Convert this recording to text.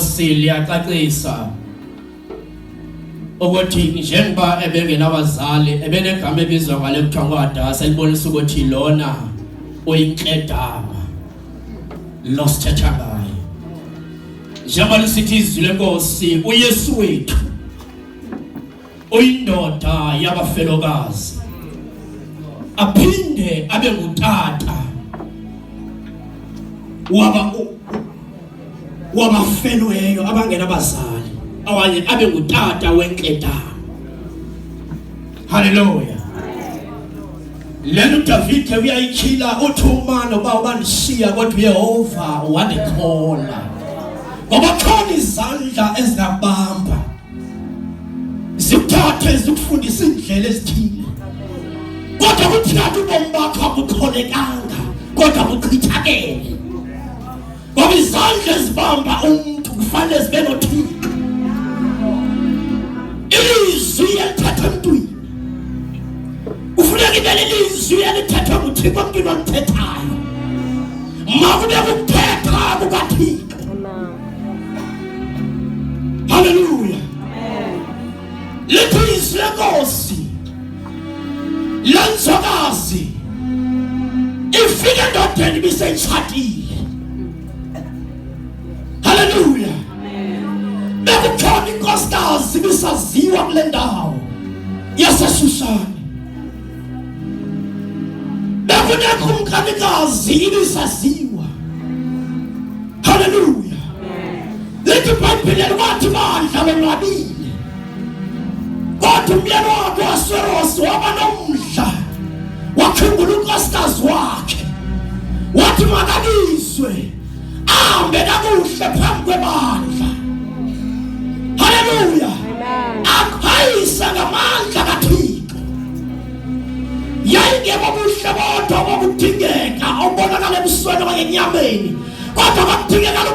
lenkosi liyacacisa ukuthi njengoba ebengenabazali ebenegama ebizwa ngale kuthiwa nguHadasa elibonisa ukuthi lona uyinkedama lo sithetha ngaye. Njengoba lisithi izwi lenkosi, uYesu wethu uyindoda yabafelokazi aphinde abe ngutata waba wabafelweyo abangenabazali awanye abe ngutata wenkedama. Haleluya. Lelo Davide uyayikhila uthi uma noba ubandishiya kodwa uYehova wandikhola, ngoba khona izandla ezingabamba zikuthathe zikufundise indlela ezithile, kodwa kuthi kanti ubomi bakho abukholekanga kodwa buchithakele, ngoba izandla ezibamba umuntu kufanele zibe noThixo. Ilizwi elithathwa emntwini kufuneka ibe lilizwi elithethwa nguThixo emntwini olithethayo, makube kukuthetha kukaThixo. Haleluya. Lithi izwi lenkosi, lenzokazi ifike endodeni ibiseyitshatile. Haleluya. Bekukhona inkosikazi ibisaziwa kule ndawo yaseShushani, bekunekumkanikazi ibisaziwa. Haleluya. Lithi iBhayibhile kwathi bandla lonwabile, kodwa umyeni wakhe waserosi waba nomdla, wakhumbula unkosikazi wakhe, wathi makabizwe ahambe kakuhle phambi kwebandla. Haleluya. Aqhayisa ngamandla kaThixo. Yayingebo buhle bodwa obudingeka obonakala ebusweni okanye enyameni, kodwa kwakudingekala